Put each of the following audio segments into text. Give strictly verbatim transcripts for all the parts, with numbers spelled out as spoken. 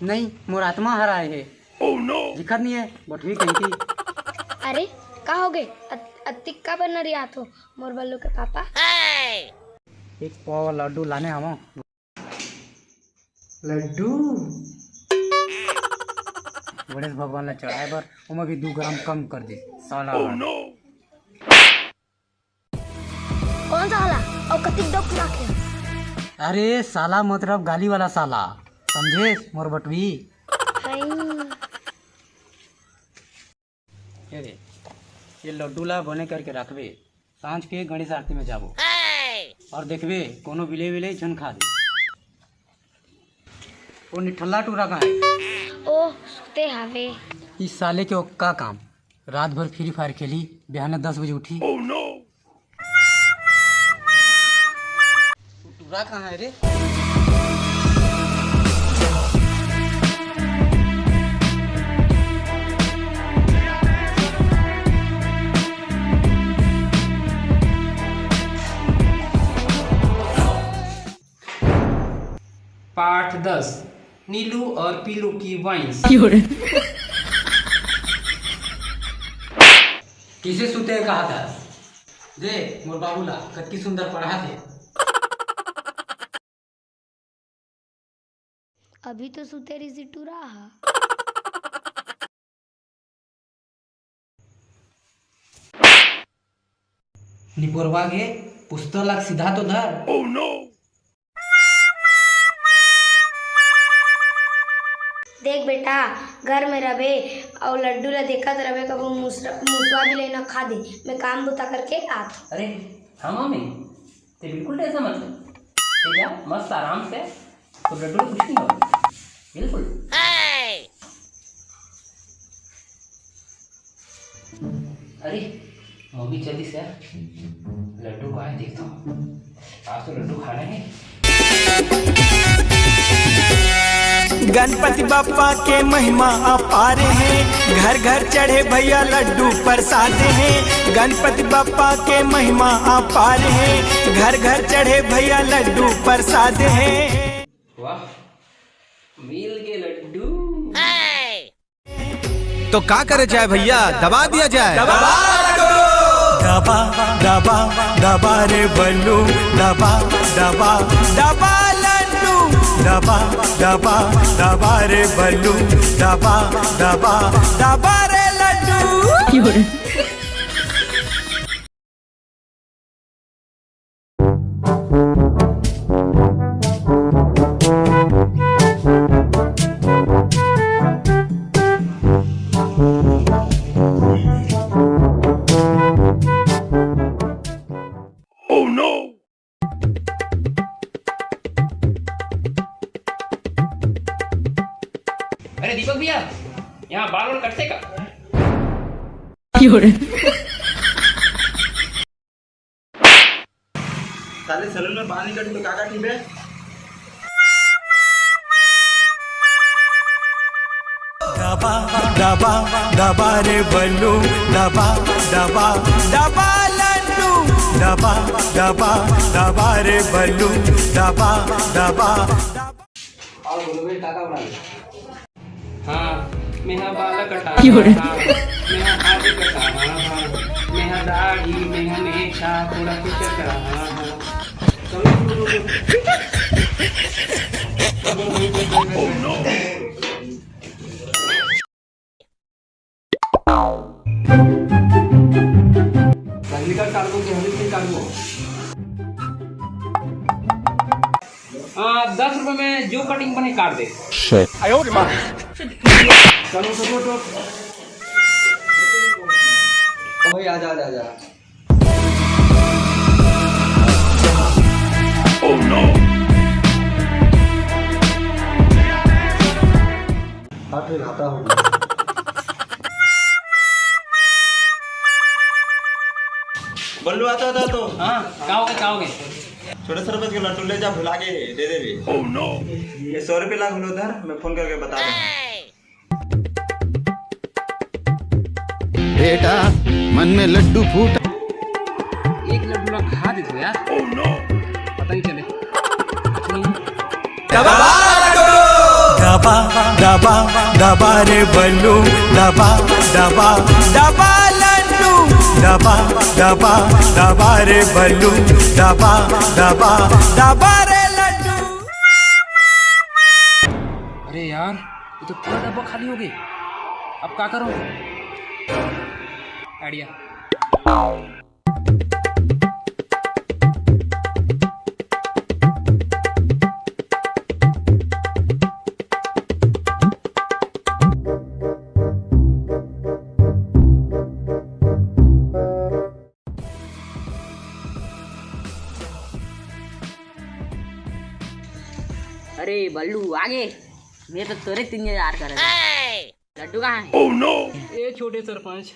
नहीं, मोर आत्मा हराए हे। दिखत नहीं है, बटवी कहीं की। अरे, का हो गए? अत-, अतिक का बनर याद हो, मोर बल्लू के पापा? एक पाव लड्डू लाने आवं। लड्डू? गणेश भगवान ला चढ़ाए बर, ओमा भी दू ग्राम कम कर दे, साला। कौन सा वाला? और कतिक डोक नाखे? अरे साला मतलब गाली वाला साला, समझेस मोर बटवी? हई। ये दे, ये लड्डू ला बने करके रखबे, सांझ के गणेश आरती में जाबो। और देखबे, कोनो बिले विले झन खा दे। वो निठल्ला टूरा कहाँ है? ओ, सुते हावे। इस साले के ओक्का काम, रात भर फ्री फायर खेली, बिहान दस बजे उठी। टूरा कहाँ है रे? पाठ दस, नीलू और पीलू की वाइन्स। किसे सुते कहा था? दे मोर बाबू ला, कतकी सुंदर पढ़ा थे। अभी तो सुते रिसी टूरा हा। निपोरवा के पुस्तक ला सीधा तो धर। देख बेटा, घर में रबे अउ लड्डू ला देखत रबे, कभू मुसरा-, मुसवा भी लेना खा दे। मैं काम बुता करके आत। अरे हाँ मामी, ते बिल्कुल टेंशन मत ले। ते जा मस्त आराम से, तो लड्डू में कुछ नहीं होगा। बिल्कुल। अरे, मम्मी जल्दी से लड्डू को आए देखता हूँ। आज तो लड्डू खाना है। गणपति बप्पा के महिमा अपार हे, घर घर चढ़े भैया लड्डू प्रसाद हे। गणपति बप्पा के महिमा अपार हे, घर घर चढ़े भैया लड्डू प्रसाद हे। वाह, मिल गए लड्डू। तो का करे जाए भैया, दबा दिया जाए। दबा दबा दबा दबा रे बल्लू, दबा दबा दबा लड्डू, दबा दबा दबा रे बल्लू, दबा दबा दबा रे लड्डू। अरे दीपक भैया, यहाँ बाल वाल कटते का? साले सैलून में बाल नहीं कटी तो का काटी बे? दबा दबा दबा रे बल्लू, दबा दबा दबा लड्डू, दबा दबा दबा रे बल्लू, दबा दबा दबा। और बोलो बे, का का बना ले? हाँ, मेहा बाल कटा। क्यों रे? हाँ, मेहा आगे कटा। हाँ, हाँ, मेहा दाढ़ी, मेहा मेछा, थोड़ा कुछ करा। हाँ, हाँ। चलो, चलो, चलो। रजनीकांत काटबो कि हनी सिंह काटबो? हाँ, दस रुपए में जो कटिंग बने काट दे। Shit। चलो, उठो, उठो, उठो। ओ भाई, आजा, आजा, आजा। हाथ में घाटा हो गया। बल्लू, आता, आता तो। हाँ, का हो गए, का हो गए? छोटे सरपंच के लड्डू ले जा, भुला के दे देबे। ये सौ रुपये लाग होलो उधर, मैं फोन करके बता दूँ। बेटा, मन में लड्डू फूट। एक लड्डू ला खा देते यार। पता नहीं चले। दबा दो, दबा, दबा, दबा रे बल्लू, दबा, दबा, दबा लड्डू, दबा, दबा, दबा रे बल्लू, दबा, दबा, दबा रे लड्डू। अरे यार, ये तो पूरा डब्बा खाली हो गई। अब का करूं? आइडिया। अरे बल्लू, आगे। मैं तो तोरे इंतजार कर रहा था। लड्डू कहाँ है? ए छोटे सरपंच,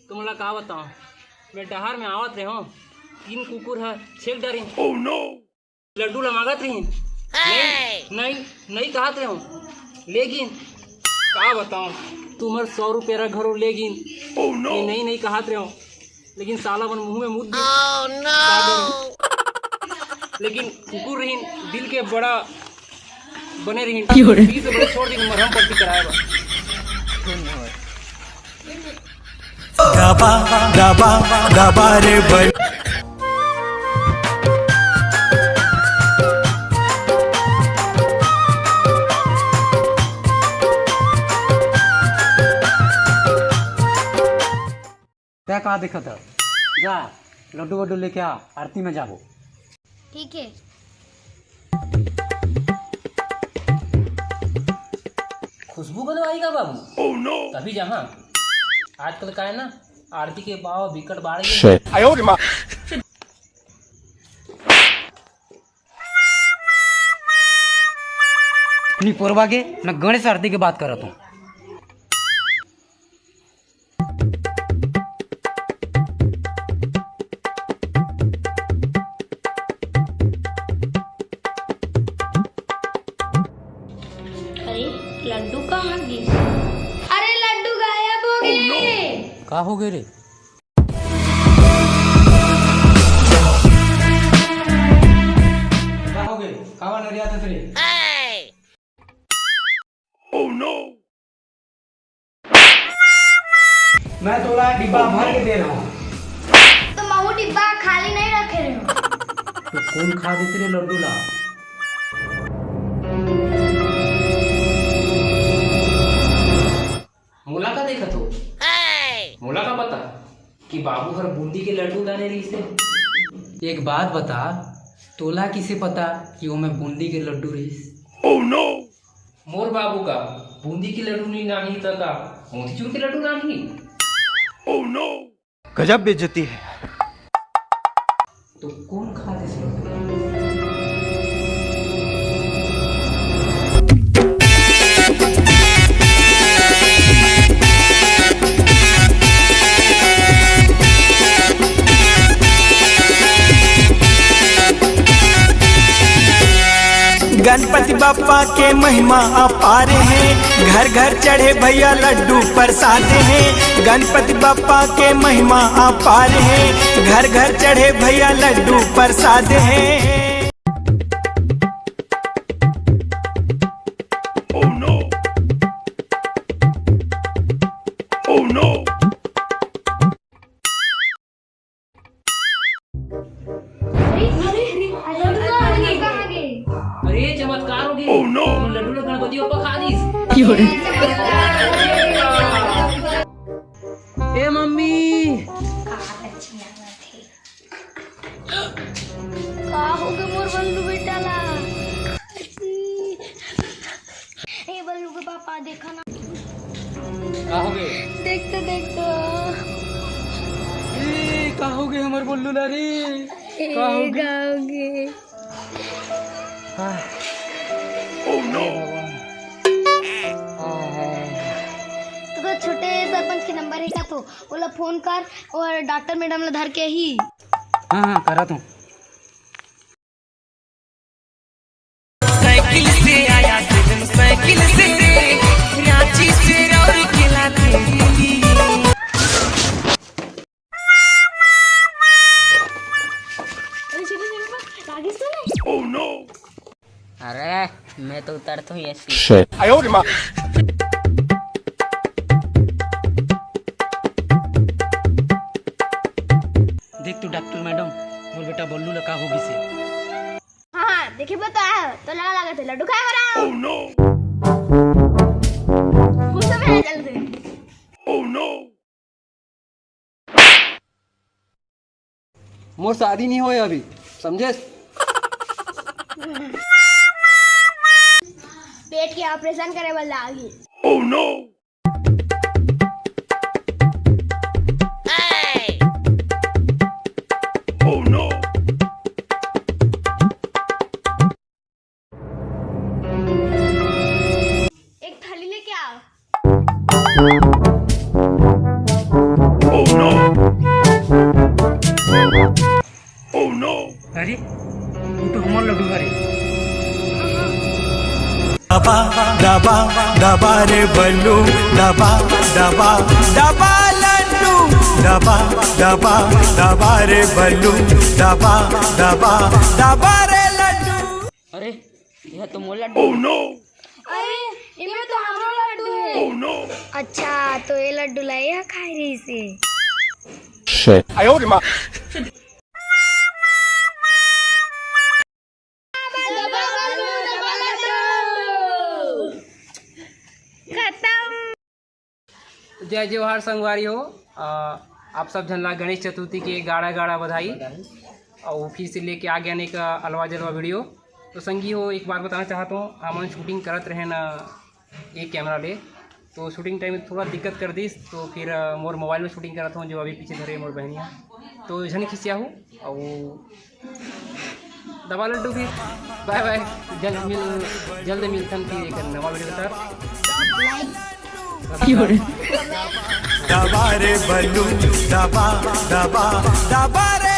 तुमला का बताओ, मैं डहर में आवत रहे हो, तीन कुकुर ह छेक डारिन। लड्डू ला मांगत रहिन, नहीं, नहीं, नहीं कहत रहे हो, लेकिन का बताओ, तुम्हर सौ रुपया रा घरो लेगिन। ये नहीं, नहीं कहत रहे हो, लेकिन साला मन मुंह में मुद दे। का करूं? लेकिन कुकुर रहिन, दिल के बड़ा बने रहिन, क्यों रे? बीस बड़े छोड़ दिन मरहम पट्टी कराए बा। दबा, दबा, दबा रे बल। तै का देखत ह? जा, लड्डू वड्डू लेके आ, आरती में जाबो। ठीक है। खुशबू बनवाई का बाबू? तभी जहाँ आजकल का है ना, आरती के भाव बिकट बाढ़ गए। निपोरवा के, मैं गणेश आरती के बात करत हूँ। अरे, लड्डू कहाँ गिस? अरे, लड्डू गायब हो गए। का हो गए रे? का हो गए? कावा नरिया थे रे? मैं तोला डिब्बा भर के दे रहा हूँ। तो महू डिब्बा खाली नहीं रखे रहे हो। तो कौन खा देते रे लड्डू ला? मोला का देखत हो? मोला का पता कि बाबू हर बूंदी के लड्डू लाने रहिस हे? एक बात बता, तोला किसे पता कि ओमे बूंदी के लड्डू रहिस? मोर बाबू का बूंदी के लड्डू नहीं लानही त का मोतीचूर के लड्डू लानही? गजब बेइज्जती है। तो कौन खा दे? गणपति बप्पा के महिमा अपार हे, घर घर चढ़े भैया लड्डू प्रसाद हे। गणपति बप्पा के महिमा अपार हे, घर घर चढ़े भैया लड्डू प्रसाद हे। अरे, अरे, अरे, लड्डू कहाँ गे? अरे, चमत्कार हो गया। Oh no! लड्डू ला गणपति बप्पा खा दिस। ए मम्मी। का हो गे मोर बल्लू बेटा ला? ए बल्लू के पापा, देखा ना। का हो गे? देख तो, देख तो। ए, का हो गे हमर बल्लू ला रे? ए, का हो गे? का हो गे? हाँ। Oh no! तो छोटे सरपंच के नंबर हे का, तो ओला फोन कर और डॉक्टर मैडम ला धर के ही। हाँ, हाँ, करत हूँ। साइकिल से आया सजन, साइकिल से, रांची से रौर किला दिल्ली। अरे, चलो, चलो, राजेश तो नहीं। Oh no! अरे, मैं तो करत होही ऐसी। Shit. देख तो डॉक्टर मैडम, मोर बेटा बल्लू ला का हो गिसे? हाँ, हाँ, देखे बता, तो ला लागत है, लड्डू खाए वाला। Oh no! गुस्सा में आ जल्दी। Oh no! मोर शादी नहीं होए अभी, समझे? पेट के ऑपरेशन करे वाला आगी। Oh no! Oh no! एक थाली लेके आओ। Oh no! Oh no! अरे, वो तो हमार लड्डू हरे। दबा, दबा, दबा रे बल्लू, दबा, दबा, दबा लड्डू, दबा, दबा, दबा रे बल्लू, दबा, दबा, दबा रे लड्डू। अरे, यह तो मोर लड्डू। Oh no! अरे, इमे तो हमरो लड्डू है। Oh no! अच्छा, तो ये लड्डू ला ये खाए रही से। Shit. खत्म। जय जोहार संगवारी हो। आ, आप सब झन ला गणेश चतुर्थी के गाड़ा गाड़ा बधाई। और फिर से लेके आ गया एक अलवा जलवा वीडियो। तो संगी हो, एक बात बताना चाहता हूँ, हमन शूटिंग करत रहे ना एक कैमरा ले, तो शूटिंग टाइम में थोड़ा दिक्कत कर दिस, तो फिर अ, मोर मोबाइल में शूटिंग करत हूँ, जो अभी पीछे धरे मोर बहनिया, तो झन खिसिया हूँ। और दबा लड्डू भी, बाय बाय, जल्द मिल जल्द मिलथन फिर एक नवा वीडियो के साथ। दबा रे बल्लू, दबा, दबा, दबा रे